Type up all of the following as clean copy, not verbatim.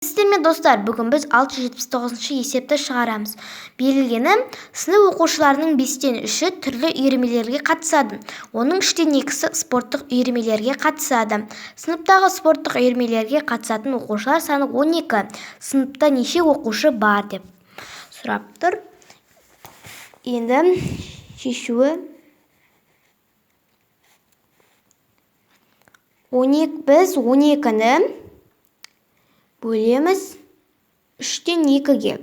Сәлеметсіздер ме, достар! Бүгін біз 679 есепті шығарамыз. Берілгені: сынып оқушыларының бестен үші түрлі үйірмелерге қатысады, оның үштен екісі спорттық үйірмелерге қатысады. Сыныптағы спорттық үйірмелерге қатысатын оқушылар саны 12. Сыныпта неше оқушы бар деп сұрап тұр. Енді шешуі: 12, біз 12-ні бөлеміз үштен екіге.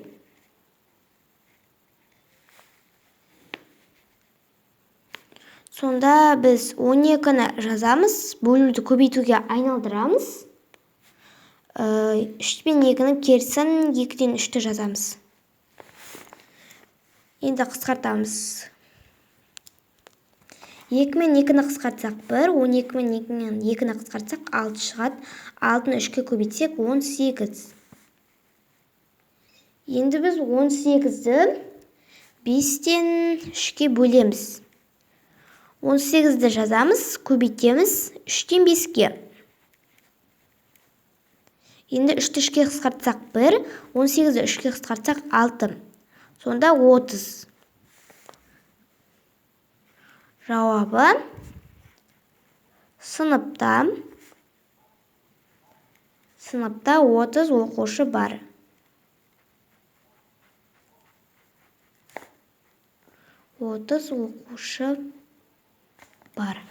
Сонда біз 12-ні жазамыз, бөлуді көбейтуге айналдырамыз. 3 пен 2-нің керісін, 2-ден 3-ті жазамыз. Енді қысқартамыз. 2 мен 2-ні қысқартсақ 1, 12 мен 2-ні қысқартсақ 6 шығады. 6-ны 3-ке көбейтсек 18. Енді біз 18-ді 5-тен 3-ке бөлеміз. 18-ді жазамыз, көбейтеміз 3-тен 5-ке. Енді 3-ті 3-ке қысқартсақ 1, 18-ді 3-ке қысқартсақ 6. Сонда 30. Жауабы: сыныпта 30 оқушы бар. 30 оқушы бар.